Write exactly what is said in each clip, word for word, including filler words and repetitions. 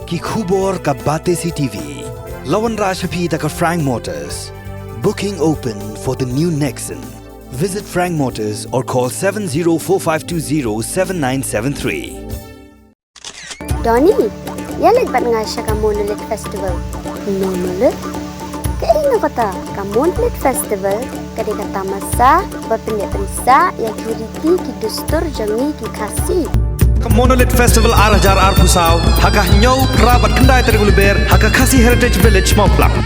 Ki khubor ka Batesi T V. La wanrah sha phi da ka Frank Motors. Booking open for the new Nexon. Visit Frank Motors or call seven zero four five two zero seven nine seven three. Donny, ïa leit bad nga sha ka Monolith Festival. Monolith? Kaei kata ka Monolith Festival? Ka dei ka tamasa ba pyndep pynsah ïa ki riti ki dustur jong ngi ki Khasi. Ka Monolith Festival ar hajar arphew saw ha ka hynñiew, phra bad khyndai tarik u Lber ha ka Khasi Heritage Village, Mawphlang.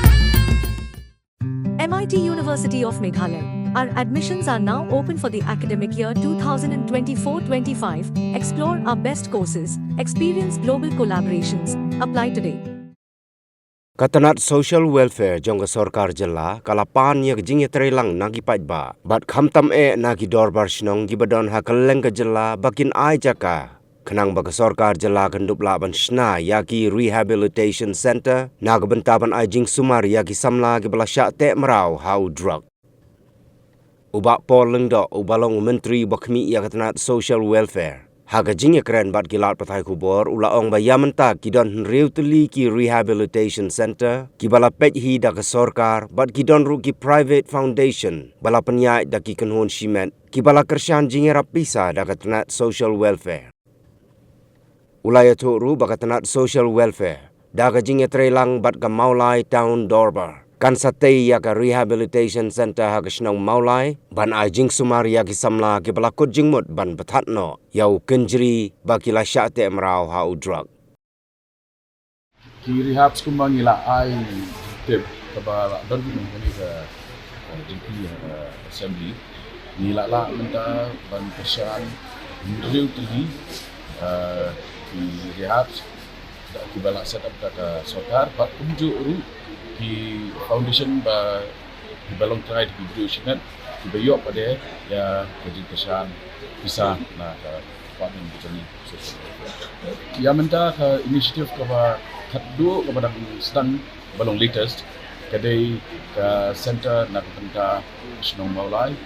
M I T University of Meghalaya. Our admissions are now open for the academic year two thousand and twenty-four twenty-five. Explore our best courses, experience global collaborations. Apply today. Ka tnat Social Welfare jong ka sorkar jylla ka la pan ïa ka jingïatreilang na ki paidbah bad khamtam eh na ki dorbar shnong kiba don ha kylleng ka jylla ba kin ai jaka khnang ba ka sorkar jylla kan dup lah ban shna ïa ki rehabilitation center na ka bynta ban ai jingsumar ïa ki samla kiba la shah teh mraw ha u drug. U Bah Paul Lyngdoh, uba long u Myntri ba khmih ïa ka tnat Social Welfare, ha ka jingïakren bad ki lad pathai khubor u la ong ba ïa mynta ki don hynriew tylli ki rehabilitation center kiba la peit hi da ka sorkar bad ki don ruh ki private foundation ba la pynïaid da ki kynhun shimet kiba la kyrshan jingïarap pisa da ka tnat Social Welfare. U la ïathuh ruh ba ka tnat Social Welfare da ka jingïatreilang bad ka Mawlai Town Dorbar kan sa tei ïa ka rehabilitation center ha ka shnong Mawlai ban ai jingsumar ïa ki samla kiba la kut jingmut ban bthat noh ïa u kynjri ba ki la shah teh mraw ha u drug. Ki rehabs kumba ngi la ai tip kaba la don ki nong kane ka, eh, D P, eh, assembly. Ngi la lah mynta ban kyrshan hynriew tylli, eh, ki rehabs da kiba la set up da ka sorkar bad kumjuh ruh ki foundation ba kiba long trai da ki briew shimet kiba ïoh pat de ïa ka jingkyrshan pisa na ka department ba jong ngi. Ïa mynta ka initiative kaba khatduh kaba dang sdang ba long latest ka dei ka center na ka bynta shnong Mawlai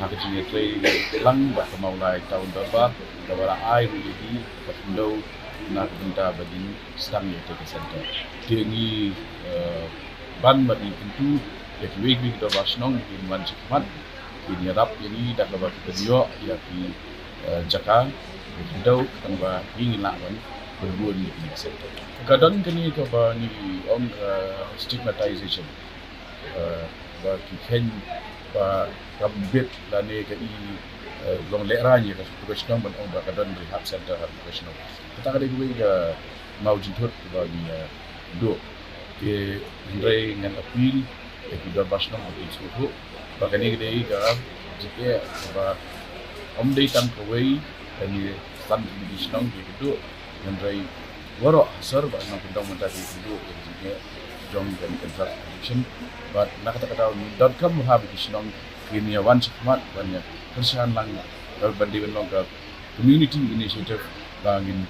ha ka jingïatreilang bad ka Mawlai Town Dorbar kaba la ai ruh ïa ki ka khyndew na ka bynta ba dang sdang ïa ka center. Te ngi, eh, ban bad ngi kyntu ïa kiwei kiwei ki dorbar shnong kin wan shakhmat kin ïarap ïa ngi da kaba ki pynïoh ïa ki, eh, jaka ki khyndew tang ba ngi ngi lah ban pynbun ïa ki center. Ka don kane kaba ngi ong, eh, stigmatization. Eh, ba ki kheiñ ba ka bit lane ka i, eh, long lehraiñ ïa ka professional ban ong ba ka don rehab center ha professional. Kata ka dei kawei ka maw jingthut ba ngi, eh, duh. Te hynrei ngan appeal ïa ki dorbar shnong ba kin sngewthuh ba kane ka dei ka jingeh ba ym dei tang kawei kane san ki shnong ki duh. Hynrei waroh ha sor ba nang pyndonkam mynta ki duh ïa ka jingeh jong kane ka drug addiction. Bad na kata ka daw ngi donkam bha ba ki shnong kin ïa wan shakhmat ban ïa kyrshan lang ban dei ban long ka community initiative ba ngin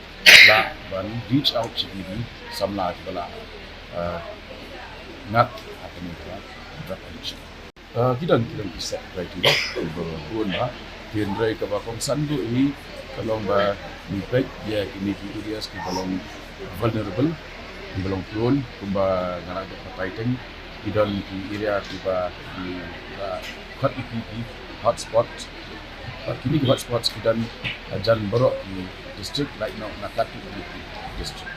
lah ban reach out sha ki samla kiba la, eh, ngat ha kane ka drug addiction. Eh, ki don, ki don ki set criteria kiba bun bha. Hynrei kaba kongsan duh hi ka long ba ngi peit ïa kine ki areas kiba long vulnerable, kiba long prone, kumba nga la dep batai teng, ki don ki area kiba ki, ah, khot ïa ki ki hotspot. Bad kine ki hotspots ki don hajan baroh ki district, lait noh na katto katne ki district.